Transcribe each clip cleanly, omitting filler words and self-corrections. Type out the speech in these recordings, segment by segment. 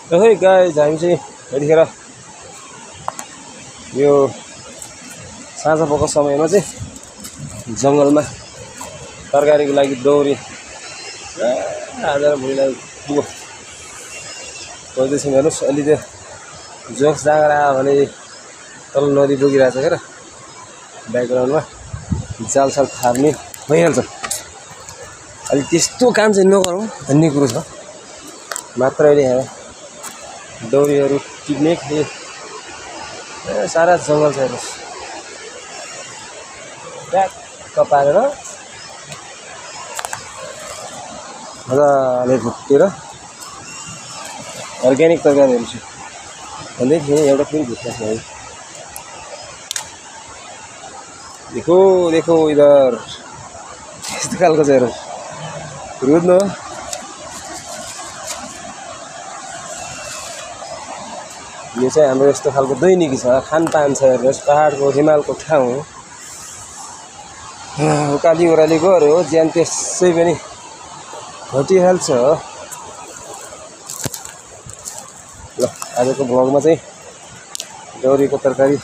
है गाइज हामी चाहिँ यतिखेर यो साँझ पख समयमा चाहिँ जङ्गलमा तरकारीको लागि दौरी आज भोलिलाई पुगो खोज्दैछौँ। हेर्नुहोस् अलि त्यो जोक्स जाँगर आयो भने तल नदी बगिरहेछ क्या र ब्याकग्राउन्डमा जालसाल फार्ने भइहाल्छ। अलि त्यस्तो काम चाहिँ नगरौँ भन्ने कुरो छ मात्र। अहिले यहाँ दौरीहरू टिप्ने सारा जङ्गल छ हेर्नुहोस् ट्याक्क पारेर मजाले भुटेर अर्ग्यानिक तरकारीहरू छ भन्दै थिएँ। एउटा पनि भुट्टा छ है। देखो देखो इधर यस्तो खालको चाहिँ हेर्नुहोस् रुद्नु यो चाहिँ हाम्रो यस्तो खालको दैनिकी छ खानपान छ। हेर्नुहोस् पहाडको हिमालको ठाउँ उकाली ओह्राली गऱ्यो ज्यान त्यसै पनि घटिहाल्छ। ल आजको भ्लगमा चाहिँ दौरीको तरकारी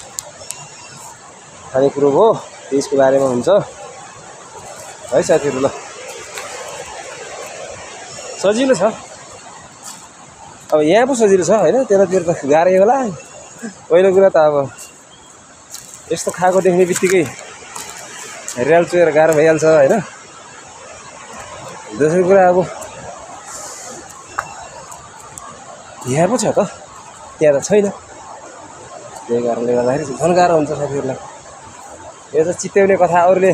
खाने कुरो हो त्यसको बारेमा हुन्छ है साथीहरू। ल सजिलो छ अब यहाँ पो सजिलो छ होइन, त्यतातिर त गाह्रै होला। पहिलो कुरा त अब यस्तो खाएको देख्ने बित्तिकै र्याल चुहेर गाह्रो भइहाल्छ होइन। दोस्रो कुरा अब यहाँ पो छ त त्यहाँ त छैन, त्यही कारणले गर्दाखेरि झन् गाह्रो हुन्छ साथीहरूलाई। यो त चित्याउने कथा, अरूले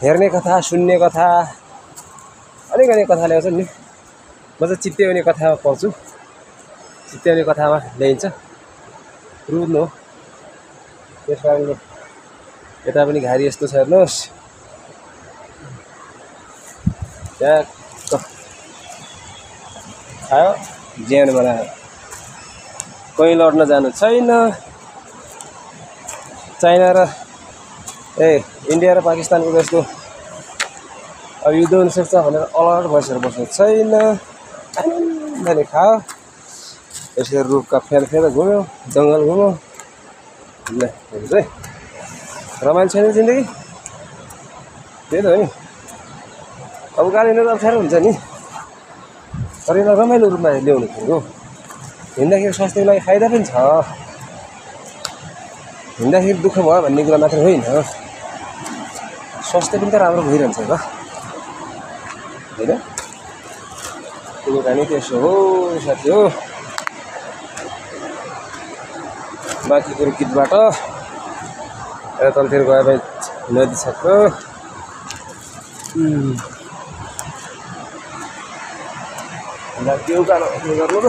हेर्ने कथा सुन्ने कथा अनेक अनेक कथा ल्याउँछ नि। म चाहिँ चित्याउने कथामा पाउँछु, चित्याउने कथामा ल्याइन्छ रुद्नु हो। त्यस कारणले यता पनि घारी यस्तो छ हेर्नुहोस् ट्याक्क खायो ज्यान बनायो। कहीँ लड्न जानु छैन। चाइना र इन्डिया र पाकिस्तानको जस्तो अब युद्ध हुनसक्छ भनेर अलर्ट बसेर बस्नु छैन। आनन्दले खायो यसरी रुखका फेर फेर घुम्यो जङ्गल घुम्यो। ल चाहिँ रमाइलो छैन जिन्दगी त्यही त हो नि। अब गाडी लिनु अप्ठ्यारो हुन्छ नि, तर यसलाई रमाइलो रूपमा ल्याउनु पऱ्यो। हिँड्दाखेरि स्वास्थ्यको लागि फाइदा पनि छ, हिँड्दाखेरि दुःख भयो भन्ने कुरा मात्र होइन, स्वास्थ्य पनि त राम्रो भइरहन्छ त होइन। कुराकानी त्यसो हो साथी हो। बाँकी कुरो गीतबाट यता तलतिर गयो भने नदी छक्क के उकालो के गर्नु र।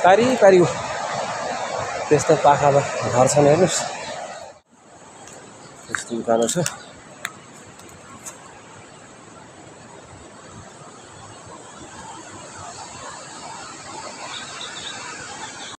पारी पारी हो त्यस्तो पाखामा घर छन् हेर्नुहोस्, त्यस्तो उकालो छ।